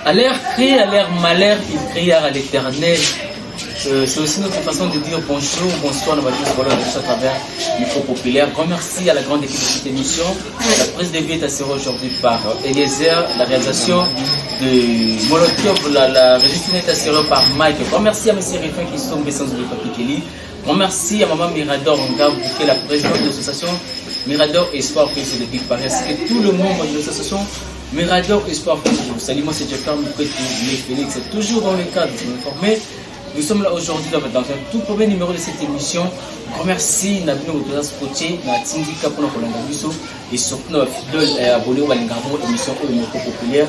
À leur cri, à leur malheur, ils crièrent à l'Éternel. C'est aussi notre façon de dire bonjour, bonsoir, nous tous voilà, à travers Micro Populaire. Grand merci à la grande équipe de cette émission. La prise de vie est assurée aujourd'hui par Eliezer, la réalisation de Molotov, la régie est assurée par Mike. Grand merci à M. Rifin qui sont sans oublier Papi Kelly. Grand merci à Maman Mirador Ngabou, qui est la présidente de l'association Mirador Espoir Fils depuis Paris, ainsi que tout le membre de l'association Mirador Espoir Fils. Je vous salue, moi c'est Jeffrey Mouketou, mais Félix, toujours dans le cadre de m'informer. Nous sommes là aujourd'hui dans un tout premier numéro de cette émission. Grand merci na bino botoza scotché na tindika mpona kolanda biso et surtout na bafidèle abonné oyo balingaka bongo émission oyo Micro Populaire.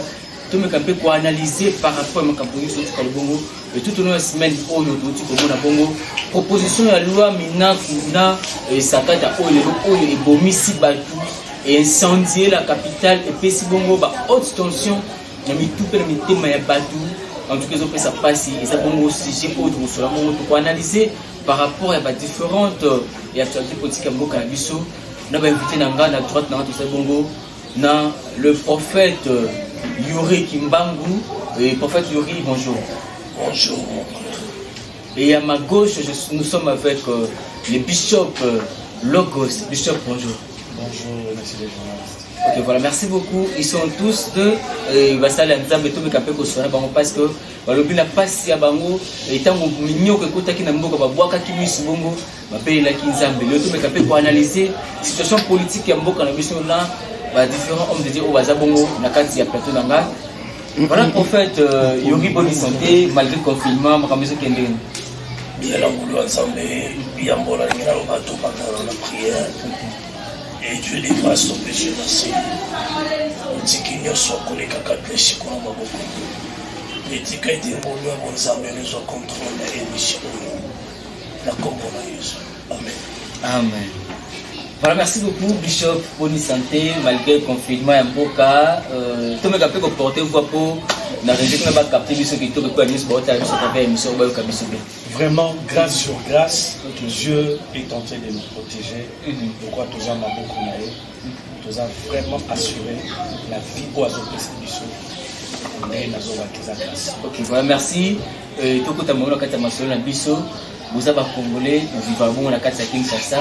Tomeka mpe koanalyse par rapport ya makambo nyonso otikali bongo et tout au long ya semaine oyo touti komona bongo proposition ya loi Minaku na Sakata oyo lelo oyo ebomisi bato e incendie la capitale, epesi bongo ba haute tension na mitu mpe na mitema ya bato. En tout cas, ezopesa mpasi. Eza bongo sujet oyo tokosola bongo, tokoanalyse par rapport ya badifférentes ya actualité politique ya mboka na biso na bainvité na nga. Na droite na nga tosali bongo na le prophète Yuri Kimbangu. Et prophète Yuri, bonjour. Bonjour. Et à ma gauche, nous sommes avec le bishop Logos. Bishop, bonjour. Bonjour, monsieur les journalistes. Ok, voilà, merci beaucoup. Ils sont tous deux basali ya Nzambe. Tomeka mpe kosona bango parce que balobi na pasi ya bango, ntango minyoko ekotaki na mboka, babwakaki misu bongo, bapelelaki Nzambe. Lelo tomeka mpe koanalyse situation politique ya mboka na biso na badifférents hommes de Dieu oyo baza bongo na kati ya plateau na ngai. Voilà, prophète Yori, bonne santé malgré confinement? Makambo ezokende? Bien, na ngolu ya Nzambe. Yambo nalingi naloba, tobandana na prière et Dieu de grâce, topesi yo merci. Otiki nyonso akoleka kati na esiko na maboko. Etika ete ngolu ya bonzambe ezwa contrôle na émission oyo na nkombo na Yesu, amen. Amen. Voilà, merci beaucoup, Bishop. Bonne santé malgré le confinement ya mboka? Tomeka mpe koporter voix mpo na région kuna bacapte biso kitoko mpo ya nyonso baotala biso travers émission oyo bayoka biso bien. Vraiment, grâce sur grâce, Dieu est en train de nous protéger. Pourquoi toza maboko na ye, toza vraiment assuré na vie oyo azopesa biso. Nde nazobaka eza grâce. Ok, voilà, merci. Tokota mongo na kati ya masolo na biso. Boza bacongolais, bovivaka bongo na kati ya Kinshasa.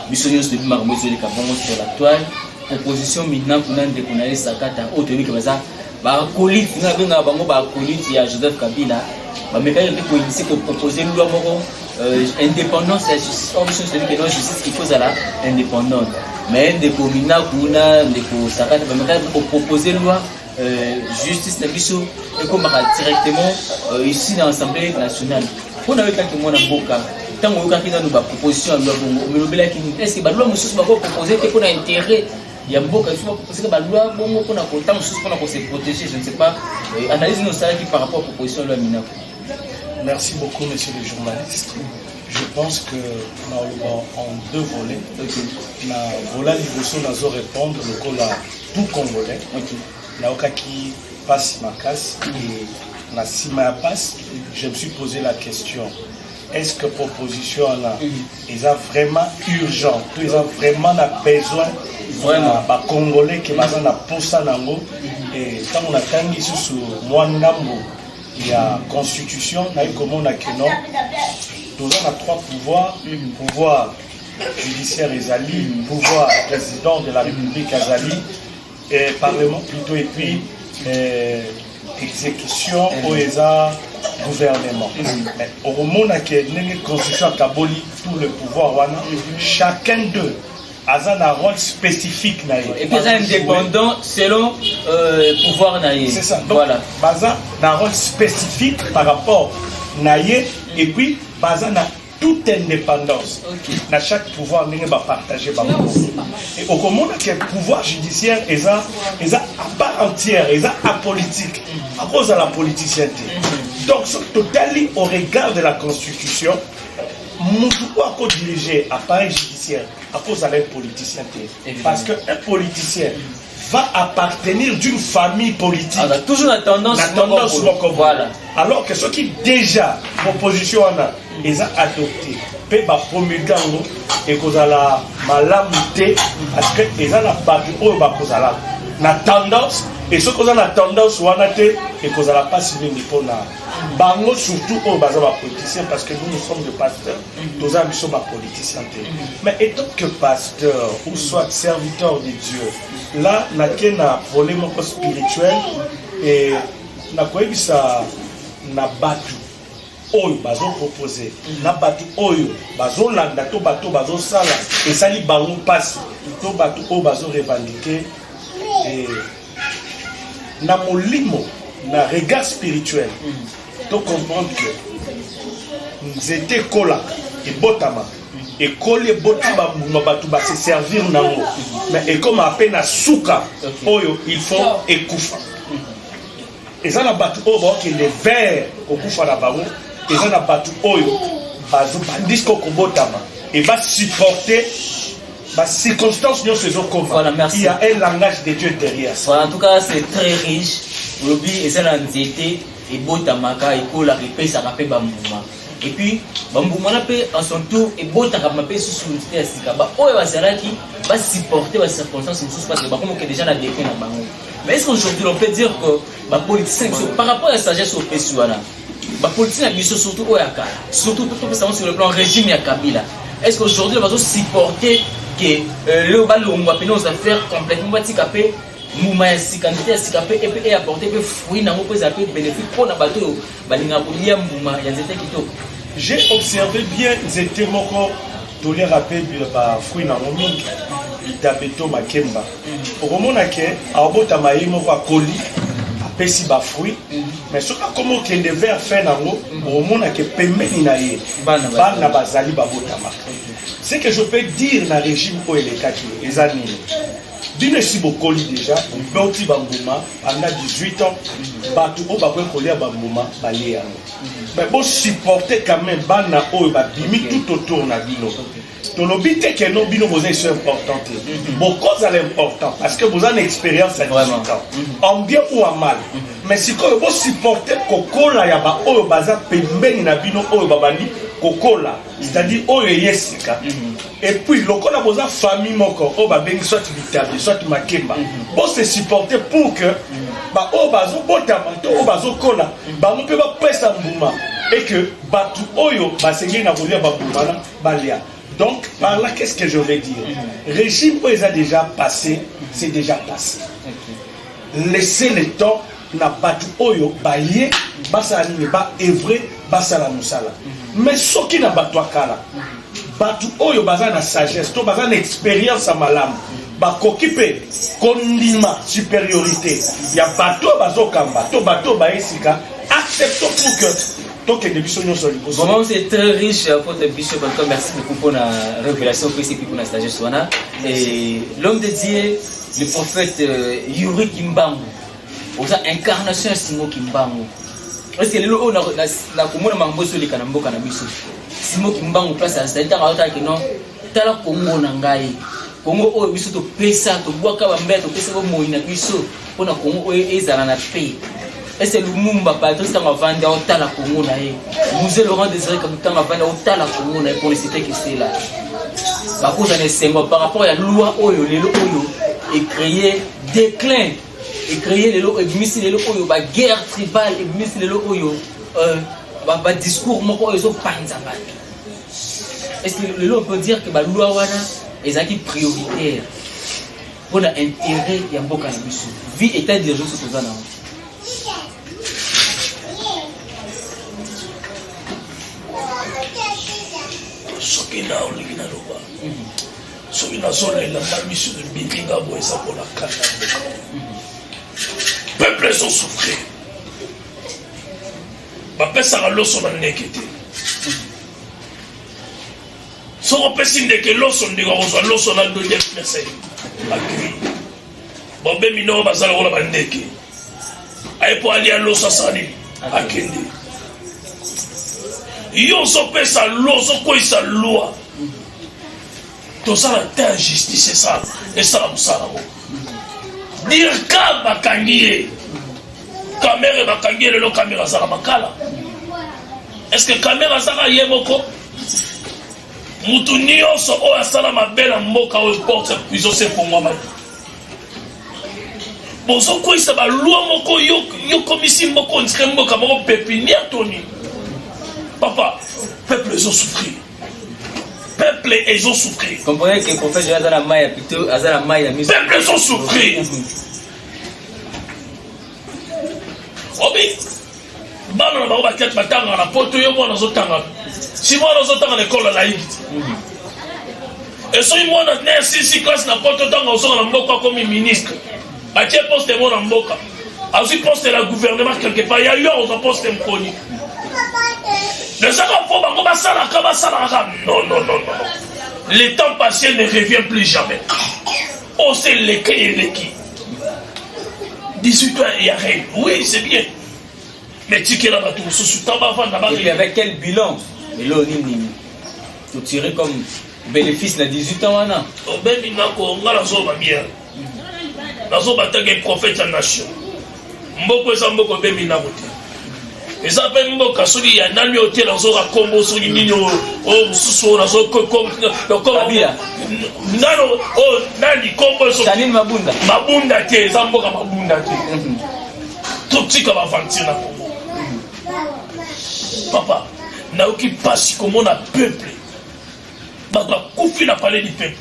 Biso nyonso toyebi makambo ezoleka bongo sur la toile, proposition Minaku na ndeko na ye Sakata oyo toyebi ke baza baacolyte, nga nabengaka bango baacolyte ya Joseph Kabila. Bamekaki mpe koinitier, kopropose loi moko indépendance ya justice. Or biso nyonso toyebi ke non, justice il faut ezala indépendante. Mais ndeko Minaku na ndeko Sakata bamekaki mpe kopropose loi justice na biso ekomaka directement ici na Assemblée nationale. Mpona oyokaki mwana mboka, ntango oyokaki nanu baproposition ya loi bongo, omelobelaki nini? Est ce que baloi mosusu bakopropose te mpona intérêt ya mboka? Il faut bapropose baloi bongo mpona kota mosusu, mpona kose protéger, je ne sais pas. Analyse nini osalaki par rapport à proposition ya loi Minaku? Merci beaucoup, monsieur le journaliste. Je pense que naloba en deux volets. Na volet liboso, nazo répondre lokola tout Congolais. Naokaki pasi makasi et na nsima ya pasi, je me suis posé la question: est-ce que proposition wana eza vraiment urgent to eza vraiment na besoin? Vraiment. Bacongolais ke baza na posa nango. E ntango natangi susu mwa ndambo ya constitution, nayi komona ke non, toza na trois pouvoirs: pouvoir judiciaire ezali, pouvoir président de la République azali, et parlement plutôt, et puis exécution oyo eza gouvernement. Mais okomona ke ndenge constitution akaboli tout le pouvoir wana, chacun d'eux aza na rôle spécifique na ye. Et puis aza indépendant selon pouvoir na ye. C'est ça. Donc, voilà, baza na rôle spécifique par rapport na ye et puis baza na toute indépendance na chaque pouvoir ndenge bapartage bango. Et okomona ke pouvoir judiciaire eza à part entière, eza apolitique, akozala politicien te. Donc soki totali au regard de la constitution, mutu oyo akodirige appareil judiciaire akozala un politicien te, parce que un politicien va appartenir d'une famille politique. Ah, toujours la tendance. Na tendance moko. Voilà. Alors que soki déjà proposition wana eza adopté mpe bapromulgue yango, ekozala malamu te, parce que eza na bato oyo bakozala na tendance Et soki oza na tendance wana te, ekozala mpasi mingi mpona bango, surtout oyo baza bapoliticien, parce que nous, nous sommes des pasteurs, toza biso bapoliticien te. Mais étant que pasteur ou soit serviteur de Dieu, là nake na volet moko spirituel et nakoyebisa na bato oyo bazopropose, na bato oyo bazolanda, to bato bazosala esali bango mpasi, to bato oyo bazorevendiquer na molimo, na regard spirituel, to comprendre que nzete ekolaka, ebotama, ekoli, eboti bambuma, bato base servir nango, mais ekóma mpe na suka oyo il faut ekufa. Eza na bato oyo baokende vers kokufa na bango, eza na bato oyo bazobandisi kobotama e basupporter bacirconstance nyonso ezokoma. Voilà, merci. Il y a un langage de Dieu derrière ça. Voilà, en tout cas, c'est très riche. Olobi eza na nzete ebotamaka, ekolaka, epesaka mpe bambuma, et puis bambuma wana mpe en son tour ebotaka mpe susu nzete ya sika. Baoyo bazalaki basupporte bacirconstance mosusu parce que bakomoke déjà na déclin na bango. Mais est ce qu'aujourd'hui on peut dire que bapoliticien biso, par rapport ya sagesse opesi wana, bapoliticien na biso, surtout oyo ya kala, surtout topesa bango sur le plan régime ya Kabila, est ce qu'aujourd'hui bazosupporter ke leo balongwa pene aux affaires complètement, batika mpe mbuma ya sika, nzete ya sika mpe epe eapporte mpe fruit nango mpo ezala mpe bénéfique mpona bato oyo balingaka kolia mbuma ya nzete kitoko? J'ai observé bien nzete moko toliaka mpe bafruit nango mingi, bitabe to makemba. Okomona ke aobotama ye moko, akoli, apesi bafruit, mais soki akoma okende vers fin nango, okomona ke pembeni na ye bana. Bana bazali babotamaka. Ce que je peux dire na régime oyo elekaki eza nini? Bino esi bokoli déjà, boboti bambuma pendant 18 ans. Bato oyo bakoki kolia bambuma balie yango, mais bosupporte quand même bana oyo babimi tout autour na bino. Tolobi te ke no, bino boza eso important te. Bokozala important parce que boza na expérience ya 18 ans, en bien ou en mal. Mais sikoyo bosupporte kokola ya baoyo baza pembeni na bino, oyo babandi kokola, c'est-à-dire oyo eye sika. Et puis lokola boza famille moko oyo babengi soit bitabe, soit makemba, bose supporter pour que baoyo bazobotama to oyo bazokola, bango mpe bapesa mbuma et que bato oyo basengeli na kolia bambuma wana balia. Donc par là, qu'est-ce que je vais dire? Régime oyo eza déjà passé, c'est déjà passé. Laissez le temps na bato oyo baye basala nini, baœuvrer, basala mosala. Mais soki na bato ya kala, bato oyo baza na sagesse to baza na expérience ya malamu, bakoki mpe kondima supériorité ya bato oyo bazokamba to bato oyo baye sika. Acceptons pour que tokende biso nyonso liboso. Vraiment, c'est très riche, apôtre Bishop. En tout cas, merci beaucoup pour la révélation et puis pour la sagesse wana. Et l'homme de Dieu, le prophète Yuri Kimbangu, oza incarnation ya Simon Kimbangu. Est-ce que lelo oyo na komona makambo esoleka na mboka na biso, Simon Kimbangu place azali, ntango azotala ke non, tala Kongo na ngai, Kongo oyo biso topesa, tobwaka bambela, topesa bomoi na biso mpona Kongo oyo ezala na paix, ese Lumumba Patrice ntango avandi aotala Kongo na ye, Mzee Laurent Désiré Kabila ntango avandi aotala Kongo na ye, pour ne citer que cela, bakozala na esengo par rapport ya loi oyo lelo oyo ecréer déclin, ecréer lelo, ebimisi lelo oyo baguerre tribale, ebimisi lelo oyo badiscours moko oyo ezopanza bato? Est ce que lelo on peut dire que baloi wana ezalaki prioritaire mpona intérêt ya mboka na biso, vu état d'urgence toza nango? Soki na olingi naloba, soki nazolela nga miso ebimi nga boye, eza mpona kanda mboka. Peuple ezosouffrir, bapesaka loso na ndeke te. Soki opesi ndeke loso, ndeko akozwa loso na deuxième place, akei babemi noko baza lokola bandeke, aye mpo alia loso, asala nini? Akende. Yo ozopesa loi, ozokweyisa loi. Tozala te ya justice esala, esala mosala yango. Dirka bakangi ye, Kamerhe bakangi ye. Lelo Kamerhe azala makala. Est ce que Kamerhe azaka ye moko? Mutu nyonso oyo asala mabe na mboka oyo, porte ya prison se efongwamaki. Bozokweyisa baloi moko, yokomisi mboka ondire mboka moko pépinière. Toni papa, peuple ezosouffrir, peuple ezosouffrir. Comprenez que prophète aza na mai ya plutôt, aza na mai ya miso. Peuple ezosouffrir. Obi bana na bango bakete batangaka na poto. Yo mwana ozotanga, si mwana ozotanga na ekole laïque te. Esoki mwana ne asisi classe na poto, ntango ozonga na mboka, akomi ministre, batie poste mo na mboka, azwi poste na gouvernement quelque part. Ya yo ozwa poste mokoni, ezaka mpo bango basalaka basalaka. Non, non, non, non, le temps passé ne revient plus jamais. Ose eleki, eleki. 18 ans ya règne, oui, c'est bien, mais tikela bato mosusu ntango bavanda. Et puis avec quel bilan? Lelo nini totirer comme bénéfice na 18 ans wana? Obembi ndako, nga nazoba bien, nazoba tanke prophète ya nation. Mboka eza mboka, obembi ndako te. Eza mpe mboka soki ya nani oyo te, nazoka kombo soki nini oyo mosusu oyo Kabila. Nano oyo nani kombo? Janine Mabunda. Mabunda te, eza mboka Mabunda te. Totika baventure na Congo. Papa, nayoki mpasi komona peuple, bato bakufi na palais du peuple.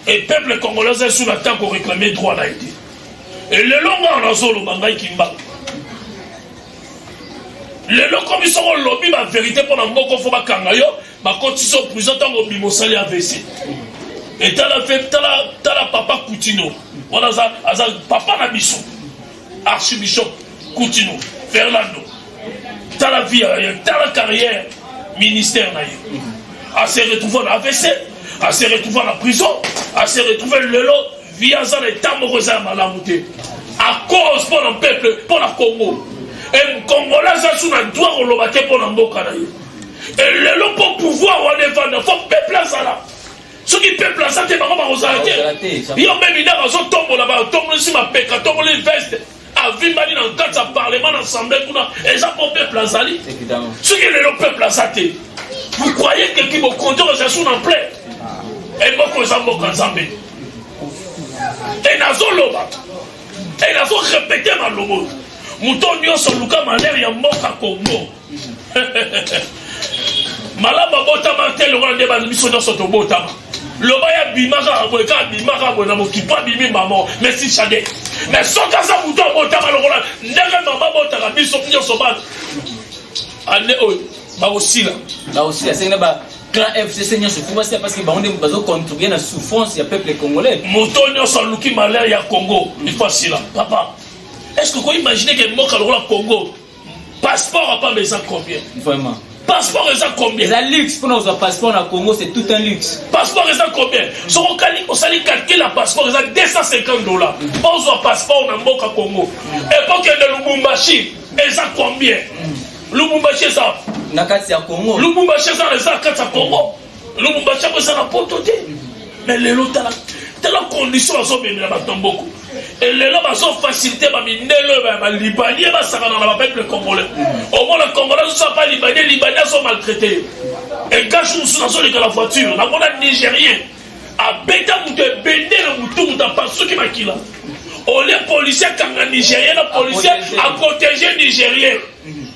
Et peuple congolais aza esu na ntango koréclame droit na ye te. Elelo nga nazoloba, ngai Kimbangu, lelo komi soko olobi bavérité mpo na mboka, fo bakanga yo, bakotisi yo prison. Ntango obima, osali AVC. Etala fe, tala, tala papa Kutino wana, aza papa na biso, archibishop Kutino Fernando. Tala vie ya ye, tala carrière ministère na ye. Ase retrouve na AVC, ase retrouve na prison, ase retrouve lelo vie aza na état moko eza ya malamu te, à cause mpo na peuple, mpo na Congo. E Congolais aza su na droit koloba te mpo na mboka na ye. E lelo mpo pouvoir wana evanda, fo peuple azala. Soki peuple aza te, bango bakozala te. Yo mpe midaka azotombola, batombolisi mapeka, tomboli veste, avimbani na kati ya parlement, na assemblée kuna, eza mpo peuple azali. Soki lelo peuple aza te, vous croyez que ki bokonzi oyo eza na plein emoko? Eza mboka Nzambe. E nazoloba, e nazorépéter malobo: moto nyonso luka malheur ya mboka Congo, malamu abotama te lokola nde bato biso nyonso tobotama. Loba ya bima kaka boye, kaka bima kaka boye na mokili po abimi mama merci chade. Mais soki aza moto abotama lokola ndenge mama abotaka biso nyonso, bana ane oyo bakosila. Bakosila. Sengi na ba clan FCC nyonso fo basila, parce que bango nde bazocontribue na souffrance ya peuple congolais. Moto nyonso aluki malheur ya Congo, il faut asila. Papa, est ce que koimagine ke mboka lokola Congo, passeport apamba eza combien? Vraiment. Passeport eza combien? Eza luxe. Mpona kozwa passeport na Congo, c'est tout un luxe. Passeport eza combien? Soki okali, osali calcul ya passeport, eza 250 $. Mpo ozwa passeport na mboka Congo, epo kende Lubumbashi, eza combien? Lubumbashi eza na kati ya Congo. Lubumbashi eza na kati ya Congo. Lubumbashi yango eza na poto te. Mais lelo tala, tala condition bazomemela bato na mboka. Elelo bazofacilité bamindele oyo ya balibanais basakana na bapeuple congolais. Omona Congolais azosa pa Libanais, Libanais azomaltraité ye. Egage mosusu, nazoleka na voiture, namona Nigérien abeta moto ebende na motu, moto apasuki makila. Ole policier akanga Nigérien, na policier aprotege Nigérien,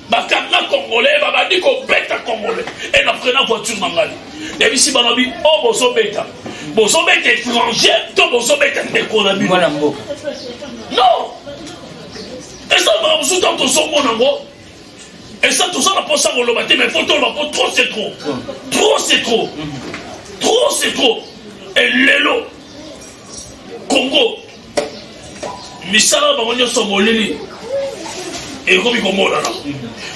bakanga Congolais, babandi kobeta Congolais. E na freiner voiture na ngai, nayebisi balobi o bozobeta, bozobeta étranger to bozobeta ndeko na bino? Mwana mboka. Non, eza makambo mosusu ntango tozomona yango, eza toza na mposa koloba te, mais faut toloba mpo trop c'est trop, trop c'est trop, trop c'est trop. Elelo Congo, misala bango nyonso molili ekomi komonana.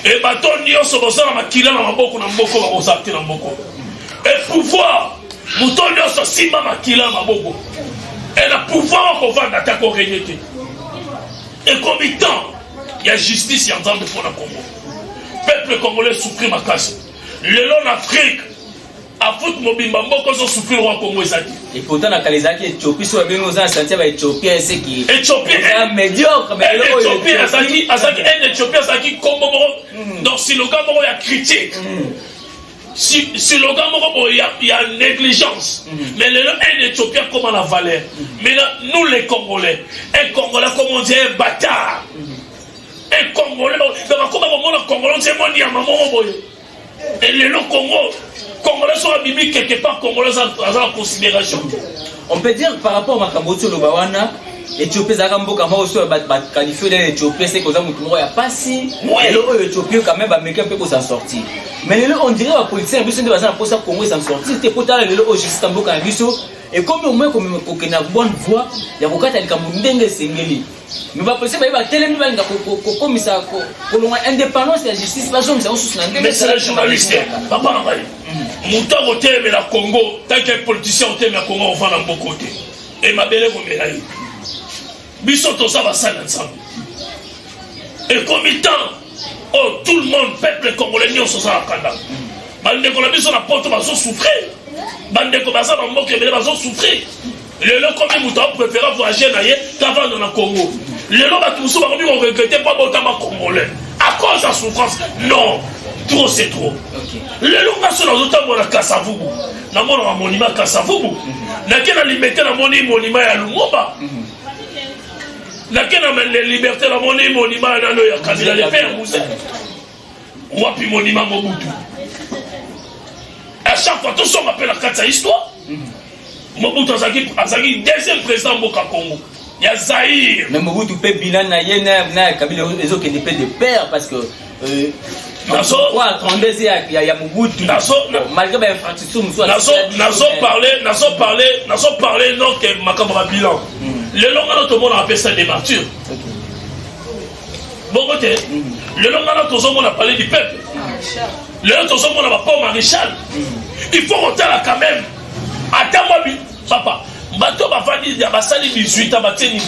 E bato nyonso bozala makila na maboko na mboka, bakozala te na mboka. E pouvoir, moto nyonso asimba makila na maboko, e na pouvoir akovanda te, akorégner te. Ekomi temps ya justice ya Nzambe mpo na Congo. Peuple congolais souffrir makasi. Lelo na Afrique, Afrique mobimba, mboka ozosouffrir roi Congo eza te. Et pourtant na kala ezalaki Éthiopie. So babengi oza na santi ya baéthiopien, eseki Éthiopie oza médiocre. Mais lelo oyo Éthiopie azalaki, un Éthiopie azalaki kombo moko, donc slogan moko ya critique. Slogan moko boye ya négligence. Mais lelo un Éthiopien comme la valeur. Maintenant, nous les Congolais, un Congolais, comme on dit, un bâtard. Un Congolais, donc akoma komona Congolais, on dit moniama moko boye. Et lelo Congo, Congolais sont abimi quelque part, Congolais aza na considération. On peut dire, par rapport makambo oti oloba wana, Éthiopie ezalaka mboka moko so baqualifie na Éthiopie, c'est koza motu moko ya pasi. Lelo oyo Éthiopie quand même bameki mpe kosa sortir, mais lelo on dirait bapoliticien na biso nde baza na mposa Congo esa sortir te. Po tala lelo oyo justice ya mboka na biso ekomi au moins kokende na bonne voie ya kokata likambo ndenge esengeli, mais bapoliticien baye batelemi, balinga kokomisa kolongwa indépendance ya justice, bazongisa yango susu na ndenge. Mais c'est le journaliste, papa na ngai, moto akotelemela Congo. Tant que politicien otelemela Congo, ovanda mboko te e mabele komela ye. Biso toza basali na Nzambe. Ekomi temps oyo tout le monde, peuple congolais nyonso oza na kanda. Bandeko na biso na Poto bazosouffrir, bandeko baza bamboka ebele bazosouffrir. Lelo komi moto apréféra voyager na ye kavanda na Congo. Lelo bato mosusu bakomi koregretter mpo abotama Congolais à cause ya souffrance. Non, trop c'est trop. Lelo nga so nazotambola na Kasavubu, namonaka monument Kasavubu. Nake na Limete, namoni monument ya Lumumba. Nake na Liberté, namoni monument ya nano ya Kabila le père, Mzee. Wapi monument Mobutu? À chaque fois tosonga mpe na kati ya histoire, Mobutu azalaki deuxième président mboka Congo ya Zaïre. Mais Mobutu mpe, bilan na ye na Kabila ezokende mpe de pair, parce que 32 ya Mobutu, malgré bainfrastructure mosusu. Nazo parler non ke makambo ya bilan. Lelo ngana tomona apesa des martyrs bongo te. Lelo ngana tozomona Palais du peuple, lelo tozomona bapont Maréchal. Il faut kotala quand même ata mwa papa. Bato bafandi, basali 18 ans, batie nini?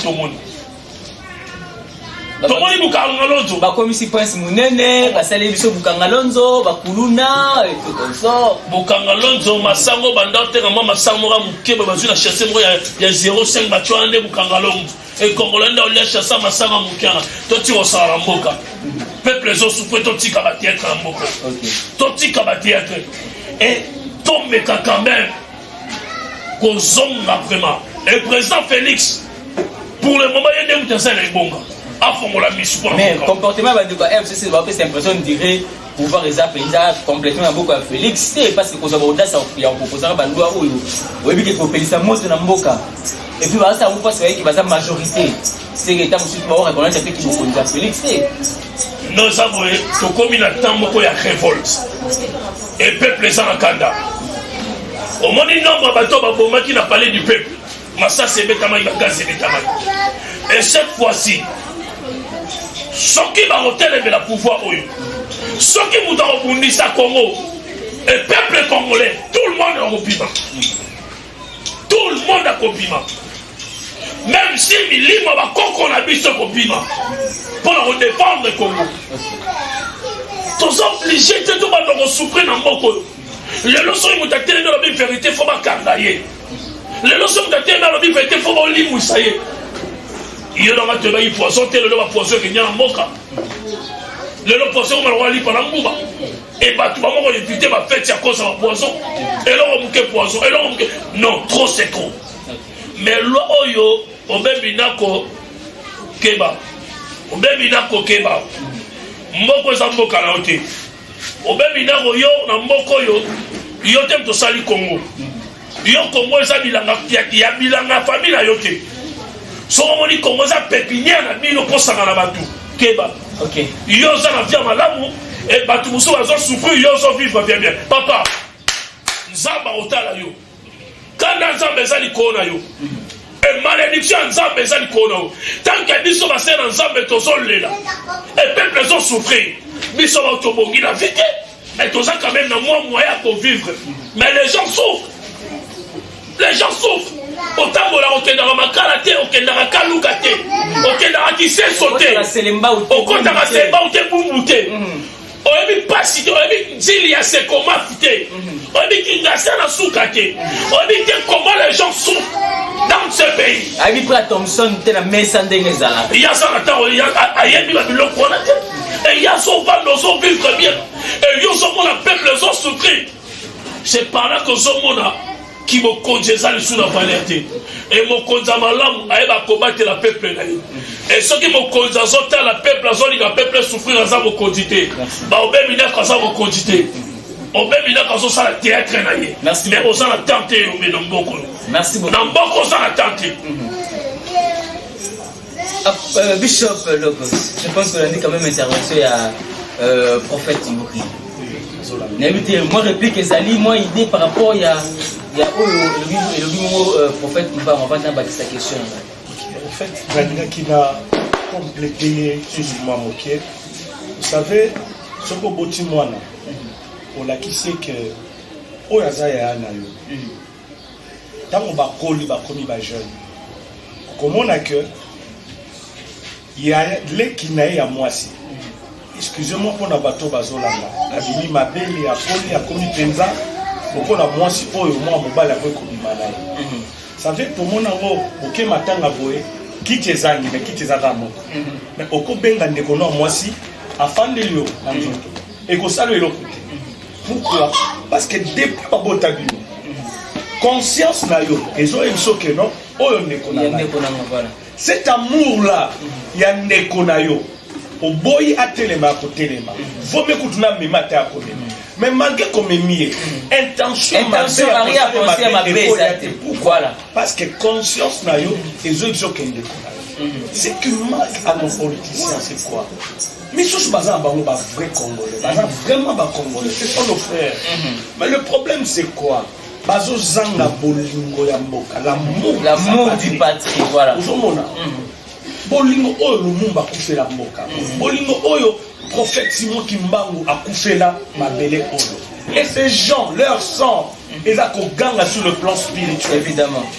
Tomoni Bukanga Lonzo. Bakomisi prince monene, basali biso Bukanga Lonzo, bakuluna etokonso. Bukanga Lonzo, masango banda oteka mwa masango moko ya moke, bazwi na chasse moko ya 05, batie wana nde Bukanga Lonzo. Ekongola nde olia chasse masango ya moke wana. Totika kosala na mboka, peuple ezosouffrir. Totika bathéâtre na mboka, totika bathéâtre e tomeka quand même kozonga vraiment. Et président Félix, pour le moment, ye nde moto aza na ebonga afongola misu mpona. Mais comportement ya bandeko ya FCC bapesa impression dire pouvoir eza mpenza complètement na mboka ya Félix te, parce que kozwa baaudace ya koproposaka baloi oyo oyebi ke kopelisa moto na mboka, et puis bazasala yango mpasi bayeki baza majorité, seke eta mosusu baoreconnaître mpe kibokonzi ya Félix te. Non, eza boye, tokomi na temps moko ya révolte e peuple eza na kanda. Omoni nombre ya bato babomaki na Palais du peuple, masasi ebetamaki, bagaz ebetamaki. Et cette fois-ci, soki bakotelemela pouvoir oyo, soki moto akobundisa Congo et peuple congolais, tout le monde akobima, tout le monde akobima, même si milimo bakoko na biso ekobima mpona kodéfendre Congo. Toza obligé te tobanda kosouffrir na mboka oyo. Lelo soki moto atelemi alobi vérité, faut bakanga ye. Lelo soki moto atelemi alobi vérité, faut bolimwisa ye. Yo nanga toyebaki poison te. Lelo bapoison ekenya na mboka. Lelo poison koma lokola lipa na nguba e bato bamoko évite bafête ya cause ya bapoison. Eloko moke poison, eloko moke. Non, trop c'est trop. Mais loi oyo obembi nako keba, obembi nako keba. Mboka eza mboka na yo te. Obembi nako, yo na mboka oyo yo te moto osali Kongo. Yo, Kongo eza bilanga ya bilanga ya famille na yo te. Soki omoni Kongo eza pépinière na bino mposanga na bato, keba. Yo oza na vie ya malamu e bato mosusu bazosouffrir, yo ozovivre bien bien. Papa, Nzambe akotala yo. Kanda Nzambe eza likolo na yo e malédiction ya Nzambe eza likolo na yo. Tant que biso basali na Nzambe tozolela e peuple ezosouffrir, biso bao tobongi na vie te, mais toza quand même na mwa moyen ya kovivre. Mais les gens souffrent, les gens souffrent. Otambola, okendaka Makala te, okendaka Kaluka te, okendaka Kisenso te, okotaka Selembao te, Bumbu te, oyebi pasi te, oyebi nzili ya Sekomafi te, oyebi Kingasa na suka te, oyebi te comment les gens souffrent dans ce pays. Ayebi mpe Thomson te na mesa ndenge ezalaka. Ye aza na ntango ayebi babiloko wana te. E ye azovanda, ozovivre bien e yo ozomona peuple ezosouffrir. C'est par là kozomona kimokonzi eza lisusu na valeur te. E mokonzi ya malamu ayeba kobatela peuple na ye. E soki mokonzi azotala peuple, azolinga peuple souffrir, aza mokonzi te. Baobe Minako aza mokonzi te. Obe Minako azosala théâtre na ye. Merci. Mais oza na temps te, Obe, na mboka oyo. Merci beaucoup. Na mboka oza na temps te. Ah, Bishop Logos, je pense qu'on a dit quand même intervention ya prophète Yuri. Nayebi te, moi réplique ezali, moi idée par rapport ya oyo elobi mongo prophète Mbango avant nabakisa question na ngai. En fait, nalingaki na compléter ye susu mwa moke. Vous savez, soki oboti mwana, olakisi ke oyo aza yaya na yo. Ntango bakoli, bakomi bajeune, okomona ke ya leki na ye ya mwasi, excusez-moi mpona bato bazolanda, abimi mabele, akoli, akomi mpenza lokola mwasi oyo mwa mobali akoki kobima na ye. Ça veut tomona yango, oke matanga boye, kiti ezangi, mais kiti eza kaka moko, mais okobenga ndeko no ya mwasi, afandeli yo na nzoto, ekosala eloko te. Pourquoi? Parce que depuis babota bino, conscience na yo ezoyebi so ke non, oyo ndeko na ya ngai. Ndeko nanga, voilà. Cet amour là ya ndeko na yo, oboyi atelema ya kotelema, vomi kutu na mema te, akomema. Mais malgré komemi ye, intention Intention mabe ya ya kosala kosala mabe mabe eza ekoya te. te. Pourquoi? Voilà. Parce que conscience na yo ezoyebi so ke ndeko na yo. Ce qui manque à nos politiciens, c'est quoi? Misusu baza na bango bavrai Congolais, baza vraiment Bacongolais, ce sont nos frères, mais le problème, c'est quoi? Bazozanga bolingo ya mboka, l'amour. L'amour du patrie, voilà. Ozomona bolingo oyo Lumumba akufela mboka, bolingo oyo prophète Simon Kimbangu akufela mabele oyo. Et ces gens, leur sang eza koganga sur le plan spirituel.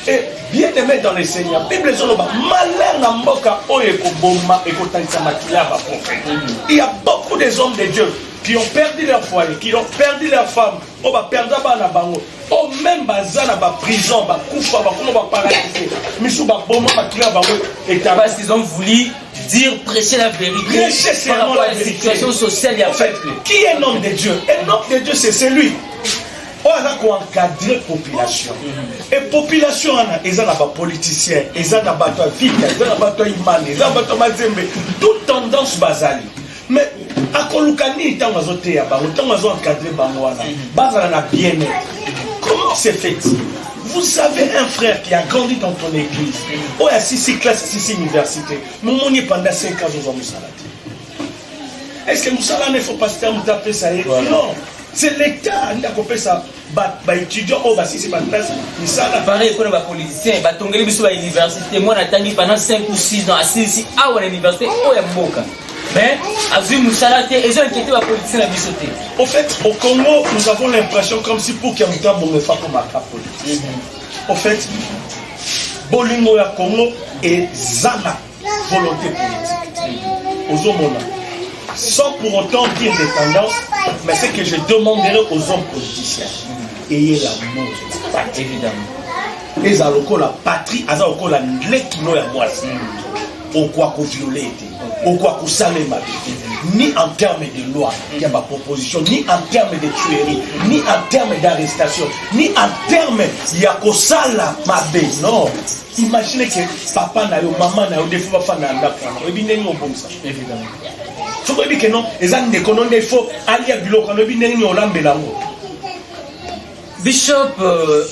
Et bien aimé dans le Seigneur, Bible ezoloba malheur na mboka oyo ekoboma, ekotangisa makila ya baprophète. Il y a beaucoup des hommes de Dieu qui ont perdu leur foyer, qui ont perdu leur femme, oyo baperda bana bango, oyo même baza na baprison, bakufa, bakoma baparalyse, misu baboma, makila ya bango etanga. Parce qu'ils ont voulu dire, prêcher la vérité Prêcher par seulement rapport à la la vérité. situation sociale ya En fait, peuple. qui est un homme de Dieu? Un homme de Dieu, c'est celui oyo aza koencadre population. Et population wana eza na bapoliticien, eza na bato ya Vita, eza na bato ya Imane, eza na bato ya Mazembe, toute tendance bazali. Mais akoluka nini ntango azoteya bango, ntango azoencadre bango wana bazala na bien-être? Comment se fait-il? Vous avez un frère qui a grandi dans ton église, oyo asisi classe, asisi université, momoni pendant 5 ans ozwa mosala te. Est-ce que mosala wana, il faut pasteur moto apesa ye? Non, c'est l'État nde akopesa baétudiant oyo basisi baclasse misala. Pareil mpona bapoliticien, batongeli biso bauniversité, mwana atangi pendant 5 ou 6 ans, asilisi awa na université oyo ya mboka, mais azwi mosala te. Ezo inquiéter bapoliticien na biso te. Au fait, au Congo, nous avons l'impression comme si pour qu'il y ait un bon akoma politique. Au fait, bolingo ya Congo eza na volonté politique. Ozomona, sans pour autant dire des tendances, mais ce que je demanderai aux hommes politiciens, ayez l'amour de la patrie. Eza lokola patrie, aza lokola leki no ya mwasi, okoka kovioler te, okoka kosalema te, ni en termes de loi ya baproposition, ni en termes de tuerie, ni en termes d'arrestation, ni en termes ya kosala mabe. Non, imagine ke papa na yo, mama na yo, defo bafanda na ndako wana, oyebi ndenge obongisa. Soki oyebi ke non, eza ndeko no nde faut alia biloko wana, oyebi ndenge nini olambela yango. Bishop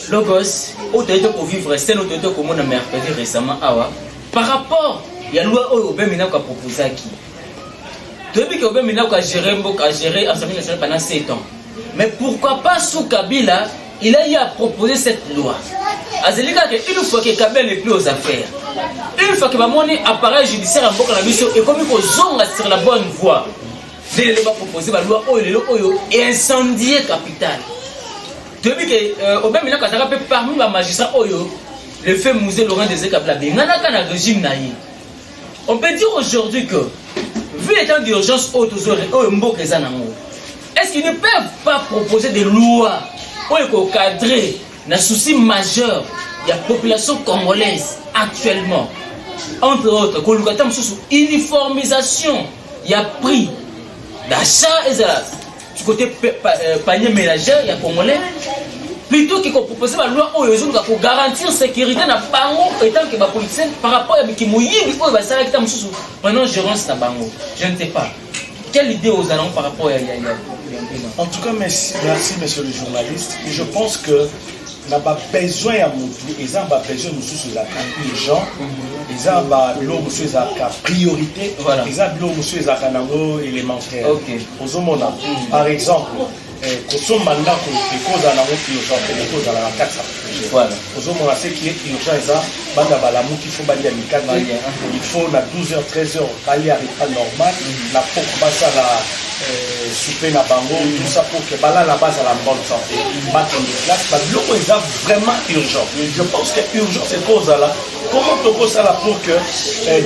Logos, oyo toyei kovivre scène oyo toyei komona mercredi récemment awa par rapport ya loi oyo Aubin Minaku aproposaki. Toyebi ke Aubin Minaku agéré mboka, agéré Assemblée nationale pendant 7 ans, mais pourquoi pas sous Kabila il a eu à proposer cette loi? Azali kaka une fois que Kabila n'est plus aux affaires, une fois que bamoni appareil judiciaire ya mboka na biso ekomi kozonga sur la bonne voie, nde lelo bapropose baloi oyo lelo oyo incendie capital. Toyebi ke Aubin Minaku azalaka mpe parmi bamagistrat oyo le feu Mzee Laurent Désiré Kabila abenganaka na régime na ye. On peut dire aujourd'hui que vu l'état d'urgence oyo tozo oyo mboka eza nango, est-ce qu'ils ne peuvent pas proposer des lois oyo ekocadrer na souci majeur ya population congolaise actuellement, entre autres koluka ata mosusu uniformisation ya prix d'achat, ezala du côté panier ménagère ya Congolais? Plutôt que koproposer baloi oyo ezoluka kogarantir sécurité na bango étant que bapoliticien par rapport ya bikimoyibi oyo basalaki ta mosusu pendant gérance na bango. Je ne sais pas quelle idée ozala par rapport ya En tout cas, merci, merci monsieur le journaliste. Et je pense que na babesoin ya motu, eza babesoin mosusu ezalaka urgent, eza babiloko mosusu ezalaka priorité, eza biloko mosusu ezalaka nango élémentaire. Ozomona, par exemple, kosomba ndako ekozala nango urgent te, ekozala na kati ya projet. Ozomona, ce qui est urgent eza bana balamuki, faut balia mikate, il faut na 12 heures, 13 heures balia repas normal, na poko basala souper na bango, tout ça pour que balala bazala en bonne santé, bakende classe. Babiloko eza vraiment urgent. Je pense que urgence ekozala comment tokosala pour que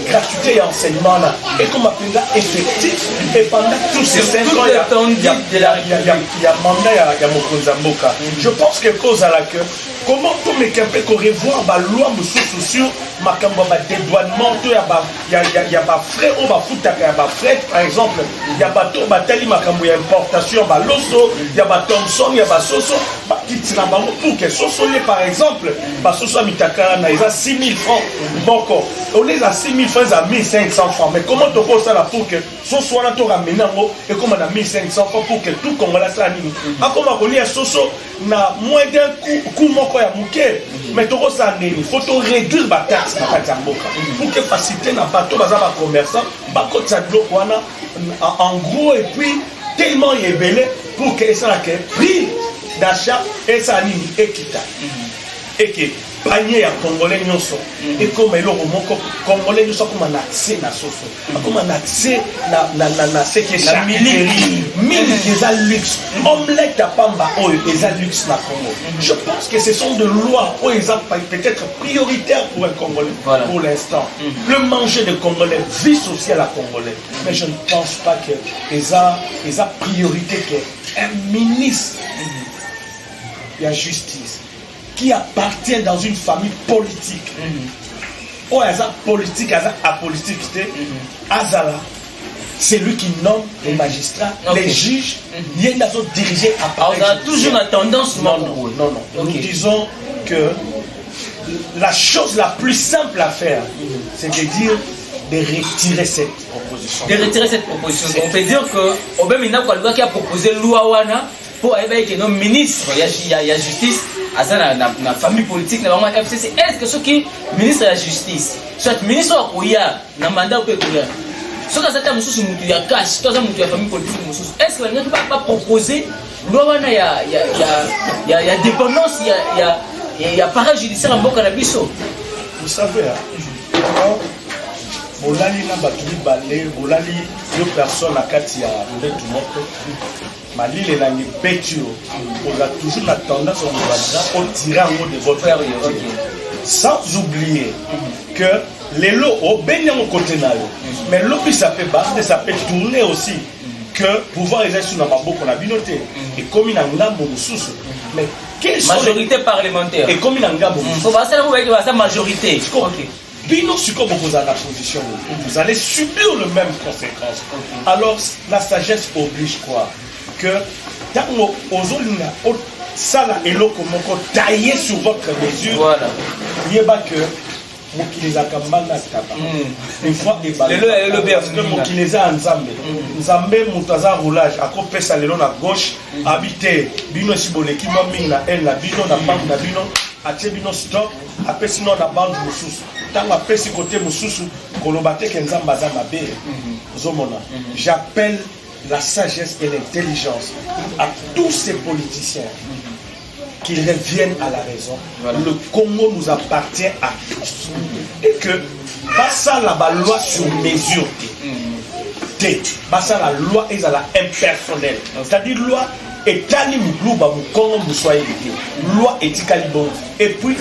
gratuité ya enseignement na ekoma mpenza effectif et pendant tous ces 5 ans ya mandat ya mokonzi ya mboka. Je pense que ekozala que comment tomeka mpe korevoir baloi mosusu sur makambo ya badédouanement to ya bafrais oyo bafutaka ya bafret, par exemple, ya bato oyo batali makambo ya importation ya baloso, ya bathomson, ya basoso, bakiti na bango pour que soso ye, par exemple, basoso ya mitakala na eza 6000 francs moko, ole eza 6000 francs, eza 1500 francs. Mais comment tokosala pour que soso wana toramener yango ekóma na 1500 francs pour que tout Congolais asala nini, akóma kolia soso na moins d'un coût moko ya moke? Mais tokosala nini? Faut to réduire bataxe na kati ya mboka pour que facilité na bato baza bacommerçant bakotisa biloko wana en gros et puis tellement ebele pour que esalaka prix d'achat esala nini, ekita, eke panier ya Congolais nyonso ekóma eloko moko. Congolais nyonso akóma na accès na soso, akóma na accès na ce qui est charcuterie, miliki eza luxe, omelette ya pamba oyo eza luxe na Congo. Je pense que ce sont de lois oyo eza peut-être prioritaire pour un Congolais. Pour l'instant, le manger de Congolais, vie sociale à Congolais, mais je ne pense pas que eza priorité que un ministre ya justice qui appartient dans une famille politique, oyo aza politique, aza apolitique te, azala c'est lui qui nomme les magistrats, les juges, ye nde azodiriger appareil. Toujours na tendance. Non, non, non, non. Nous disons que la chose la plus simple à faire, c'est de dire de retirer cette proposition. De retirer cette proposition. On peut dire que Aubin Minaku alobaki aproposer loi wana mpo ayebaki ke no ministre ya justice aza na famille politique na bango ya FCC. Est ce que soki ministre ya justice, soit ministre oyo akoya na mandat mpe ekoya, soki aza ta mosusu mutu ya cash to aza mutu ya famille politique mosusu, est ce que balingaki bapropose loi wana ya dépendance ya appareil judiciaire ya mboka na biso? Vous savez, hein, bolali na bato mibale, bolali yo personne na kati ya mbetu moko, malili elangi ebeti yo, oza toujours na tendance okozwa otire yango de votre côté, sans oublier que lelo obengi yango côté na yo, mais lobi ça peut basculer, ça peut tourner aussi, que pouvoir eza su na maboko na bino te, ekomi na ngambo mosusu. Mais quelles sont majorité parlementaire ekomi na ngambo mosusu? Basala ngo bayaki baza majorité. Bino sikoyo bokozala na position, vous allez subir le même conséquence. Alors la sagesse oblige quoi? Que ntango ozolinga osala eloko moko taillé sur votre mesure, yeba que mokili ezalaka mbanga taba. Une fois Lelo ya lelo parce que mokili eza ya Nzambe. Nzambe moto aza roulage, akopesa lelo na gauche abi te, bino esi boleki mwa mingi na aile na bino, na bande na bino, atie bino stop, apesi no na bande mosusu. Ntango apesi kote mosusu, koloba te ke Nzambe aza mabe. Ozomona, j'appelle la sagesse et l'intelligence à tous ces politiciens qu'ils reviennent à la raison. Le Congo nous appartient à tous. Et que basala ba loi sur mesure te. Te basala loi ezala impersonnelle. C'est-à-dire loi etali moluba, mokongo, moswahili te. Loi etikali bongo. Et puis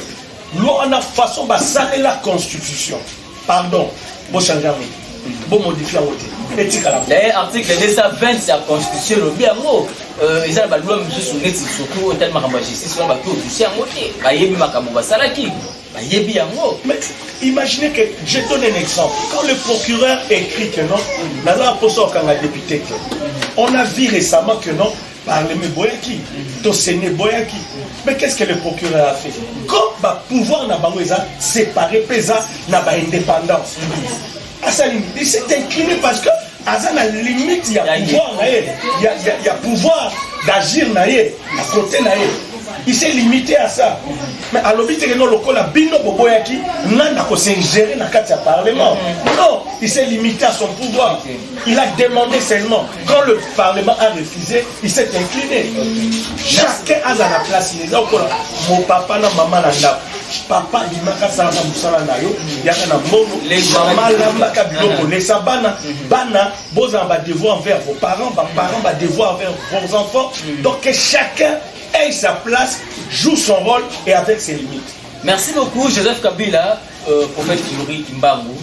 loi wana, façon basalela constitution. Pardon, bochange yango. Bomodifie yango te. Etikala bongo. D'ailleurs, article 220 ya constitution elobi yango, eza na baloi mosusu neti surtout oyo etali makambo ya justice wana, baki otoucher yango te, bayebi makambo basalaki, bayebi yango. Mais imaginez que, je donne un exemple, quand le procureur écrit que non, dans un poste au député, on a vu récemment que non, Parlement eboyaki, to Sénat eboyaki. Mais qu'est-ce que le procureur a fait? Comme ba pouvoir na bango eza séparé mpe eza na ba indépendance, asali, il s'est incliné parce que aza na limite ya pouvoir na ye, ya pouvoir d'agir na ye, na côté na ye. Il s'est limité à ça. Mais alobi te no lokola bino boboyaki, nga na kos'ingérer na kati ya parlement. Non, il s'est limité à son pouvoir. Il a demandé seulement. Quand le parlement a refusé, il s'est incliné. Chacun aza na place. Eza okola mo papa na mama na ndako. Papa abimaka, asalaka mosala na yo, yaka na mbongo. Mama alambaka biloko, lesa bana. Bana bozala badevoir envers vos parents, baparents badevoir envers vos enfants. Donc que chacun ait sa place, joue son rôle et avec ses limites. Merci beaucoup, Joseph Kabila, prophète Yuri Kimbangu.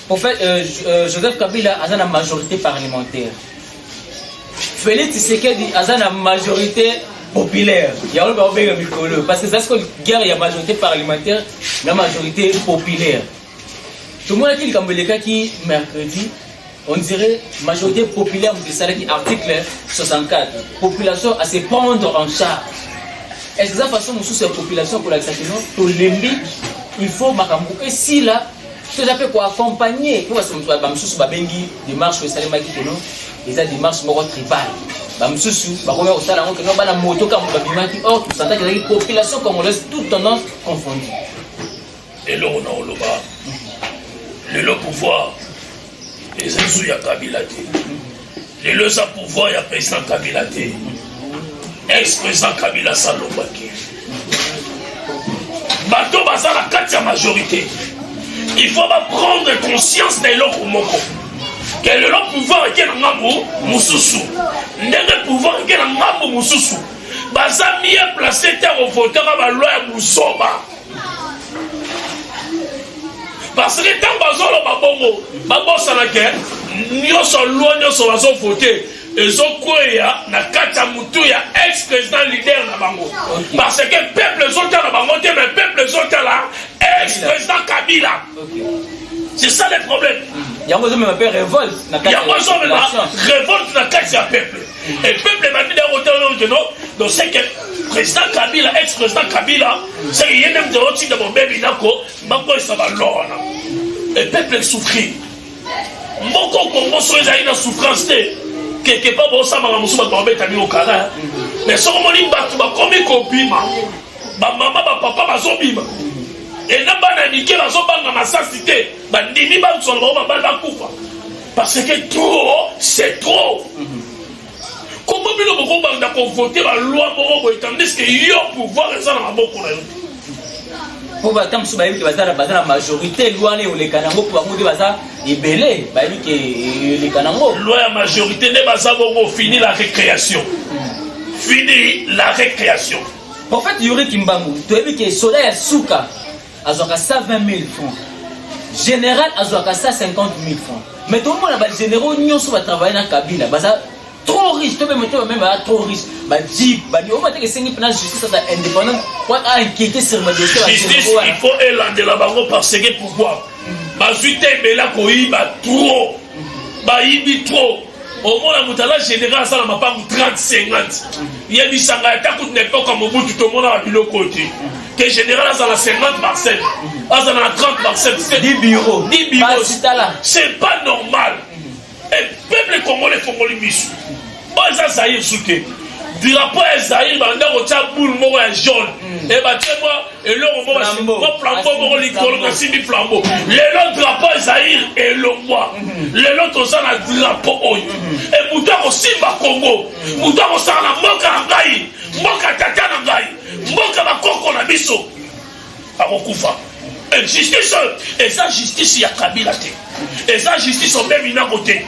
Prophète Joseph Kabila a la majorité parlementaire. Félix Tshisekedi a la majorité populaire. Il y a un mikolo parce que ça, c'est une guerre, il y a majorité parlementaire, la majorité populaire. Tout le monde qui est qui mercredi, on dirait majorité populaire, c'est article 64. Population à se prendre en charge. Est-ce que ça façon mosusu ya population kolakisa kino tolembi, il faut makambo esila, toza mpe koaccompagner? Mpo bamosusu babengi démarche oyo esalemaki keno eza démarche moko tribal. Bamosusu bakomi kosala yango keno bana moto kambo babimaki. Or tosantaki ezalaki population congolaise, toute tendance confondue. Eloko na oloba, lelo pouvoir eza ezu ya Kabila te. Lelo eza pouvoir ya président Kabila te. Ex président Kabila asalobaki bato baza na kati ya majorité, il faut baprendre conscience na eloko moko ke lelo pouvoir eke na ngambu mosusu. Ndenge pouvoir eke na ngambu mosusu, baza mieux placé te kovotaka baloi ya buzoba, parce que ntango bazoloba bongo, babosana ke nyonso, loi nyonso bazovote ezokweya na kati ya mutu ya ex président leader na bango, parce que peuple ezotala bango te, mais peuple ezotala ex président Kabila. C'est ça le problème. Yango ezomema mpe révolte na kati ya Yango ezomema population. Révolte na kati ya peuple et peuple ebandi nde kotala que non, donc c'est que président Kabila, ex président Kabila, c'est que ye nde moto azotinda bobebi nako bakwesa baloi wana et peuple souffrir. Mboka Kongo soki ezali na souffrance te, quelque part bosamaka mosusu, bato babeta bino kara. Mais soki omoni bato bakomi kobima, bamama, bapapa bazobima ena, bana ya mike bazobanga masasi te, bandimi bazwala bango babali bakufa, parce que trop c'est trop. Kombo bino bokobanda kovote baloi moko boye, tandis que yo pouvoir eza na maboko na yo te. Mpo bata mosusu bayebi ke baza na majorité, loi wana eoleka nango, mpo bango te baza ebele, bayebi ke eleka nango. Loi ya majorité nde baza bongo. Fini la récréation, fini la récréation. Prophète Yuri Kimbangu, toyebi ke soda ya suka azwaka 120 000 francs, général azwaka 150 000 francs, mais tomona bagénéraux nyonso batravaille na Kabila baza trop riche, to meme to meme baza trop riche, bajeep bani oyo bateke. Esengi mpena justice aza indépendante po aenquête sur badossier. Justice, il faut elandela bango, parce que pourquoi bazwi te ebele koyiba trop, bayibi trop. Omona moto aza général, asala mapangu 30 50. Yebisanga, ata kutu na époque ya Mobutu tomonaka biloko te ke général azala 50 parcelle, azala na 30 parcelle. 10 bureau. 10 bureau. Basitala. C'est pas normal. Et peuple congolais efongoli miso. Oyo eza Zaire su te. Drapeau ya Zaire, banda kotia boule moko ya jaune e batie mwa eloko moko, Flambeau. mwa flambeau moko likolo. Flambeau. Nasimbi flambeau. Lelo drapeau ya Zaire elongwa. Lelo toza na drapeau oyo e moto akosimba Congo, moto akosala na mboka na ngai, mboka tata na ngai, mboka bakoko na biso, akokufa. Justice eza justice ya Kabila te, eza justice obebi nako te.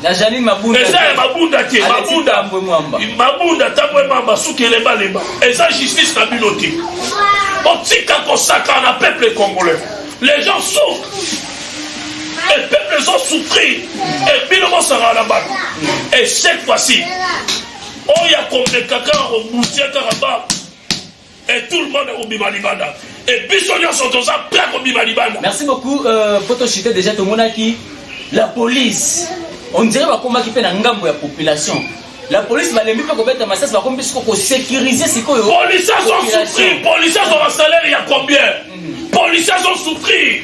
Na Janine Mabunda. Eza ya Mabunda te. Alexis Mabunda. Tambwe Mwamba. Mabunda, Tambwe Mamba, suki elembalemba. Eza justice na bino te. Otika kosaka na peuple congolais. Les gens souffrent et peuple ezosouffrir et bino bosaka na bato. Et cette fois-ci, oyo akomeka kaka kobutia kaka ba et tout le monde akobima libanda et biso nyonso toza prêt kobima libanda. Merci beaucoup. Po tochite déjà, tomonaki la police, on dirait bakomaki mpe na ngambo ya population. La police balembi mpe kobeta masasi, bakomi mpe sikoyo kosécuriser sikoyo. Policier azosouffrir, policier azwaka salaire ya combien? Policier azosouffrir,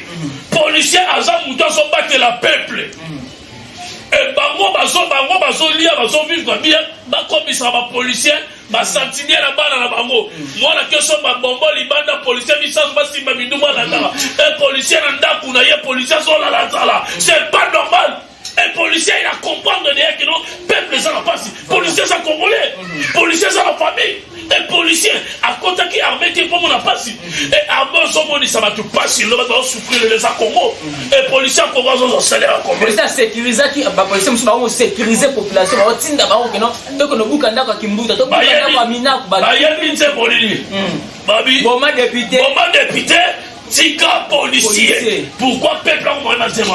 policier aza moto azobatela peuple. E bango bazo, bango bazolia, bazovivre bien, bakomisaka bapolicier basentinelle na bana na bango. Mwana keso babombo libanda, policier misaso basimba mindumu alandaka e policier na ndako na ye. Policier azolala nzala, c'est pas normal. Un policier, il a comprendre derrière que non, peuple eza na pasi. Policier eza congolais, policier eza na famille. Un policier akotaki armée te mpo mona pasi. E armée ozomonisa bato pasi lelo, bato bazosouffrir lelo, eza Congo. E policier ya Congo azozwa salaire ya combien? Policier asécurisaki, bapolicier mosusu bango sécuriser population, baotinda bango keno tokende obuka ndako ya Kimbuta, tobuka ndako ya Minaku. Bayebi nzembo nini babi? Boma député. Boma député, tika policier. Policier. Pourquoi peuple akomaka na nzembo?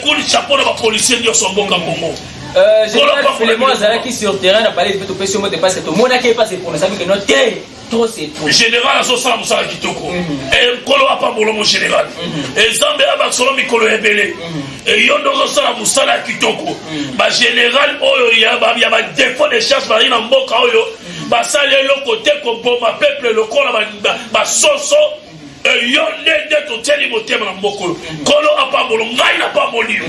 Coup de chapeau na bapolicier nyonso ya mboka Congo. Général Philemon azalaki sur terrain na palais mpe topesi yo mbote, parce que tomonaki ye mpasi epronosaki keno te, trop c'est trop. Général azosala mosala kitoko. Nkolo apambola mo général, Nzambe abakisolo mikolo ebele. Yo nde ozosala mosala ya kitoko. Bagénéral oyo ya badéfaut de chasse bazali na mboka oyo, basali eloko te, koboma peuple lokola basoso. Yo nde nde totieli motema na mboka oyo. Nkolo apambolo, ngai napamboli yo.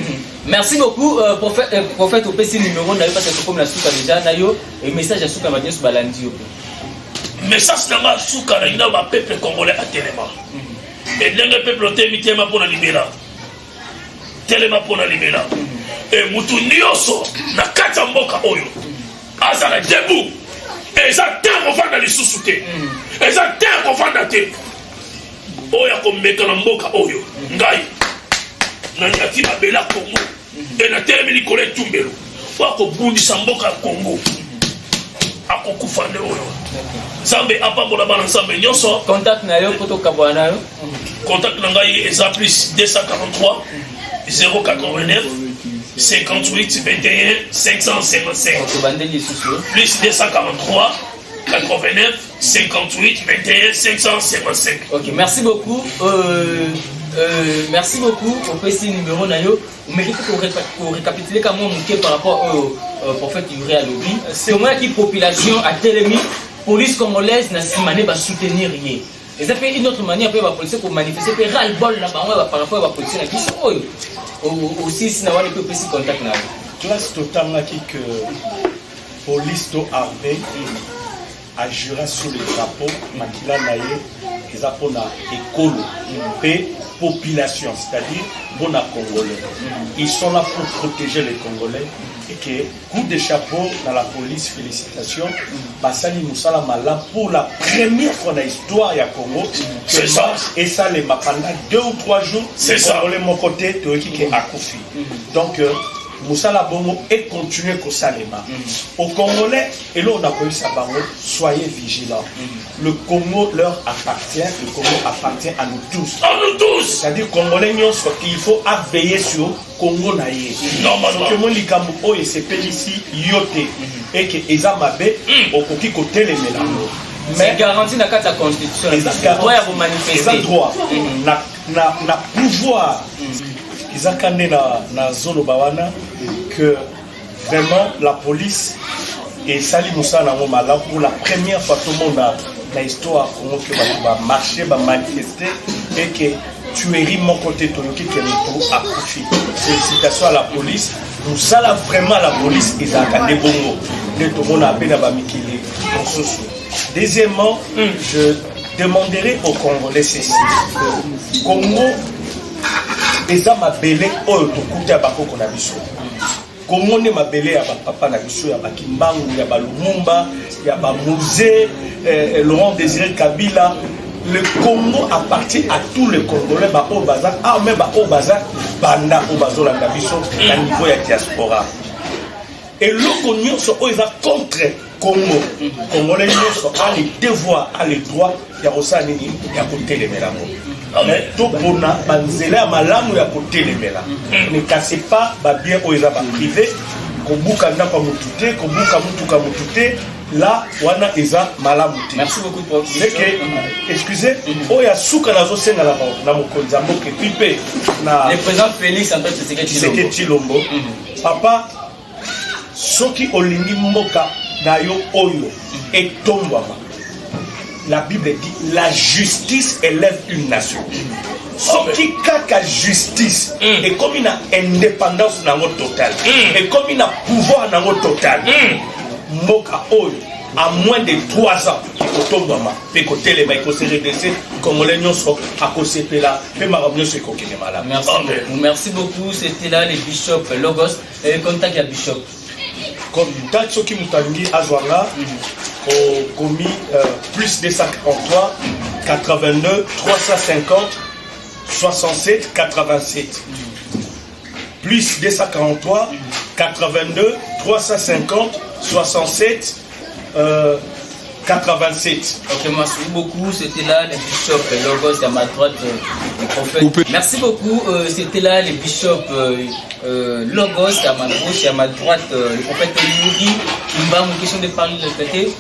Merci beaucoup, prophète. Prophète, opesi numéro na yo, parce que tokomi na suka déjà na yo. Message ya suka na bato nyonso balandi yo mpe. Message na nga suka na ina, bapeuple congolais atelema. Ndenge peuple otemi, telema mpo na libela, telema mpo na libela. E mutu nyonso na kati ya mboka oyo azala debout. Eza te kovanda lisusu te, eza te kovanda te. Oyo akomeka na mboka oyo, ngai nanyati mabele ya Kongo e natelemi likolo etumbelo. Oyo akobundisa mboka ya Kongo akokufa nde oyo. Nzambe apambola bana Nzambe nyonso. Contact na yo mpo tokabwana na yo. Contact na ngai eza plus 243 089 58 21 555. Tobandeli lisusu. Plus 243 89 58 21 555. Ok, merci beaucoup. Merci beaucoup. Opesi numéro na yo, omeki mpe korécapituler ka mwa moke par rapport oyo prophète Uri alobi. Tomonaki population atelemi, police congolaise na nsima nde basoutenir ye. Eza mpe une autre manière mpe bapolicier komanifester mpe ras-le-bol na bango par rapport ya bapolicier na biso oyo. Osisi na wana mpe opesi contact na yo. Classe totangaki que police to armée ajura sous le drapeau, makila na ye eza mpona ekolo mpe population, c'est-à-dire mpona congolais. Ils sont là pour protéger les Congolais et que coup de chapeau dans la police, félicitations, basali mosala malamu. Pour la première fois na histoire ya Congo, C'est ça. esalema pendant 2 ou 3 jours, C'est ça. Congolais moko te toyoki ke akufi. Donc mosala bongo econtinue kosalema. Au Congolais, eloko nakoyebisa bango, soyez vigilants. Le Congo leur appartient, le Congo appartient à nous tous. À nous tous. C'est-à-dire Congolais nyonso, il faut aveiller sur Congo na ye. Normalement. Soki omoni likambo oyo esepelisi yo te eke eza mabe, okoki kotelemela yango. C'est garanti na kati ya constitution na Eza biso, droit ya eza komanifester. Droit na pouvoir eza ka nde nazoloba wana que vraiment la police esali mosala nango malamu. Pour la première fois tomona na histoire ya Congo ke bato bamarche, bamanifeste et que tuerie moko te toyoki ke moto akufi. Félicitation à la police. Mosala vraiment la police ezalaka nde bongo nde tomona mpe na bamikili mosusu. Deuxièmement, je demanderai aux Congolais ceci: Congo eza mabele oyo tokuta ya bakoko na biso. Kongo nde mabele ya bapapa na biso, ya bakimbangu, ya balumumba, ya baMzee Laurent Désiré Kabila. Le Congo appartient à tous les Congolais, baoyo baza arme, baoyo baza banda, oyo bazolanda biso na niveau ya diaspora. Eloko nyonso oyo eza contre Congo, Congolais nyonso a le devoir, a le droit ya kosala nini? Ya kotelemela yango. Mais topona banzela ya malamu ya kotelemela. Ne cassez pas babien oyo eza baprivé, kobuka ndako ya motu te, kobuka mutuka motu te, la wana eza malamu te. Merci beaucoup, prof. C'est que, excusez, oyo ya suka nazosenga na mokonzi ya mboka et puis mpe na Le président Félix Antoine Tshisekedi Tshisekedi Tshilombo. Tshilombo, papa. Soki olingi mboka na yo oyo etombwama, la Bible dit: la justice élève une nation. Soki kaka justice ekomi na indépendance nango totale, ekomi na pouvoir nango total, mboka oyo à moins de 3 ans ekotombwama mpe ekotelema, ekose redresser. Congolais nyonso akosepela mpe makambo nyonso ekokende malamu. Merci beaucoup. Merci beaucoup. C'était là le bishop Logos. Et contact ya bishop. Contact, soki moto alingi azwa nga, okomi plus 243 82 350 67 87, plus 243 82 350 67 87. Ok, merci beaucoup. C'était là le bishop Logos, à ma droite, le prophète. Merci beaucoup. C'était là le bishop Logos, à ma gauche et à ma droite, le prophète Yuri Kimbangu. Question de parler de traité.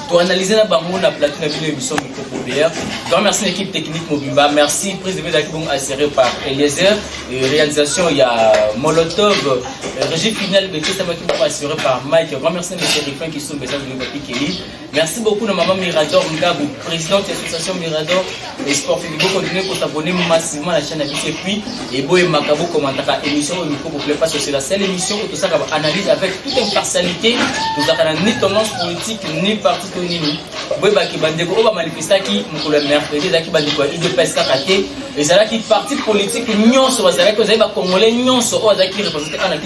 Pour analyser la bango na plateau na bino, émission Micro Populaire. Donc merci l'équipe technique mobimba, merci prise de vue bon assurée par Eliezer, et réalisation il y a Molotov, régie finale qui assurée par Mike. Grand merci à M. Riffin qui sont besoin de Papi Kelly. Merci beaucoup à maman Mirador Ngabou, présidente de l'association Mirador et Sport. Vous continuez pour s'abonner massivement à la chaîne et puis et Boy Makabo commentera émission au Micro Populaire parce que c'est la seule émission où tout ça analyse avec toute impartialité. Nous avons ni tendance politique ni parti nini. Boyebaki, bandeko oyo bamanifestaki mokolo ya mercredi, ezalaki bandeko ya UDPS kaka te, ezalaki parti politique nyonso bazalaki, ezali bacongolais nyonso oyo azalaki représenté kaka na